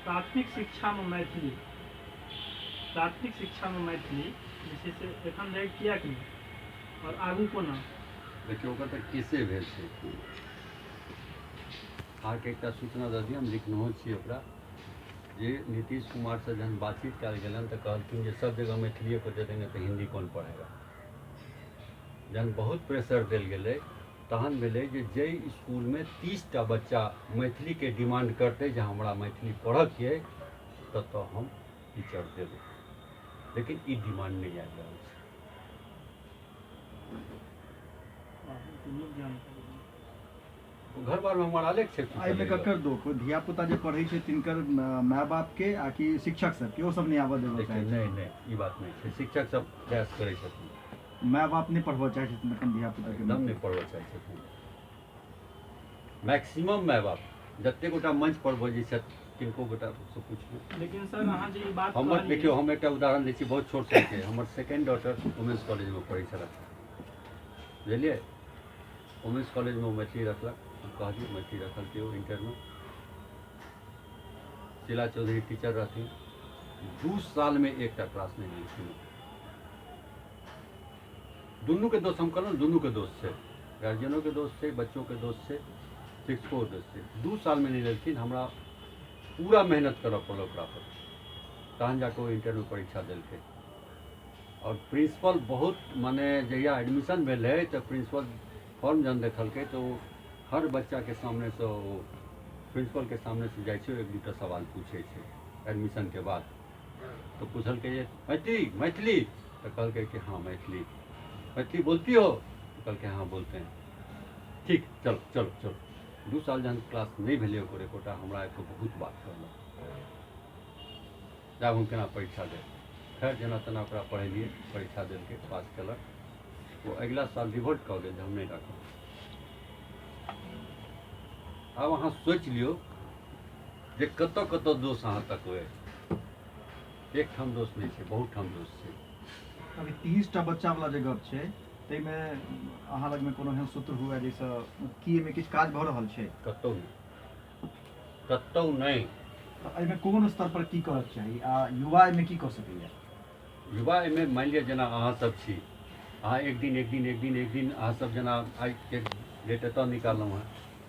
प्राथमिक शिक्षामे मैथिली, प्राथमिक शिक्षामे मैथिली जे छै से एखन धरि किएक नहि आओर आगू कोना? देखियौ, ओकर तऽ केसे भेल छै। अहाँके एकटा सूचना दऽ दी, हम लिखनहो छी ओकरा, जे नीतीश कुमारसँ जहन बातचीत कयल गेलनि तऽ कहलखिन जे सब जगह मैथिलिए को दे देंगे तऽ हिंदी कौन पढ़ेगा। जहन बहुत प्रेशर देल गेलै तहन भेलै जे जाहि इसकुलमे 30टा बच्चा मैथिलीके डिमांड करतै जे हमरा मैथिली पढ़ऽके अइ, ततऽ हम टीचर देबै। लेकिन ई डिमांड नहि आबि रहल छै। नीक जानकारी। घर बारमे हमर आलेख छै। एहिमे ककर दोख? धिया पुता जे पढ़ै छै तिनकर माय बापके आ कि शिक्षक सबके? ओ सब नहि आबऽ देबऽ चाहै छै? नहि नहि, ई बात नहि छै। शिक्षक सब प्रयास करै छथिन। माय बाप नहि पढ़बऽ चाहै छथिन अपन धिया पुताके? एकदम नहि पढ़बऽ चाहै छथिन मैक्सिमम माय बाप। जतेक गोटा मंच पर बजै छथि तिनको गोटासँ पुछियौ। लेकिन सर, अहाँ जे ई बात हमर देखियौ, हम एकटा उदाहरण दै छी बहुत छोट सनके। हमर सेकेंड डॉटर वुमेन्स कॉलेजमे पढ़ै छलथि, बुझलियै? वुमेन्स कॉलेजमे ओ मैथिली रखलक। हम कहलियै, मैथिली रखलकै ओ इंटरमे। शीला चौधरी टीचर रहथिन। 2 सालमे एकटा क्लास नहि लेलखिन। दुनूके दोष हम कहलहुँ, दुनूके दोष छै। गार्जियनोके दोष छै, बच्चोके दोष छै, शिक्षकोके दोष छै। 2 सालमे नहि लेलखिन। हमरा पूरा मेहनत करऽ पड़ल ओकरा पर, तहन जाकऽ ओ इंटरमे परीक्षा देलकै। आओर प्रिंसिपल बहुत, मने जहिया एडमिशन भेलै तऽ प्रिंसिपल फॉर्म जहन देखलकै तऽ ओ हर बच्चाके सामनेसँ, ओ प्रिंसिपलके सामनेसँ जाइ छै, एक दूटा सवाल पूछै छै एडमिशनके बाद। तऽ पुछलकै जे मैथिली, मैथिली? तऽ कहलकै कि हाँ मैथिली। मैथिली बोलती हो? तऽ कहलकै हाँ बोलते हैं। ठीक, चलो चलो चलो। 2 साल जहन क्लास नहि भेलै ओकर एकोटा, हमरा आबिकऽ बहुत बात कहलक जे आब हम केना परीक्षा देब। खैर, जेना तेना ओकरा पढ़ेलियै, परीक्षा देलकै, पास केलक। ओ अगिला साल रिवोल्ट कऽ गेल जे हम नहि राखब। आब अहाँ सोचि लियौ जे कतऽ कतऽ दोष अहाँ तकबै। एक ठाम दोष नहि छै, बहुत ठाम दोष छै। अभी 30टा बच्चा वाला जे गप छै ताहिमे अहाँ लगमे कोनो एहन सूत्र हुए जाहिसँ की एहिमे किछु काज भऽ रहल छै? कतहु नहि, कतहु नहि। तऽ एहिमे कोन स्तर पर की करक चाही आ युवा एहिमे की कऽ सकैया? युवा एहिमे मानि लिअ जेना अहाँ सब छी, अहाँ एक दिन एक दिन एक दिन एक दिन अहाँ सब जेना आइके डेट एतऽ निकाललहुँ हेँ,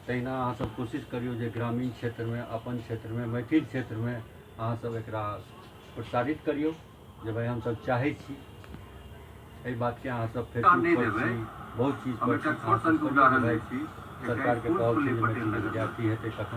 तहिना अहाँ सब कोशिश करियौ जे ग्रामीण क्षेत्रमे, अपन क्षेत्रमे, मैथिल क्षेत्रमे अहाँ सब एकरा प्रसारित करियौ जे भाइ हमसब चाहै छी एहि बातके। अहाँ सब फेसबुक पर छी, बहुत चीज पर छी, अहाँ सब करियौ जे भाइ सरकारके कहब छै जे मैथिलीके विद्यार्थी हेतै तखन।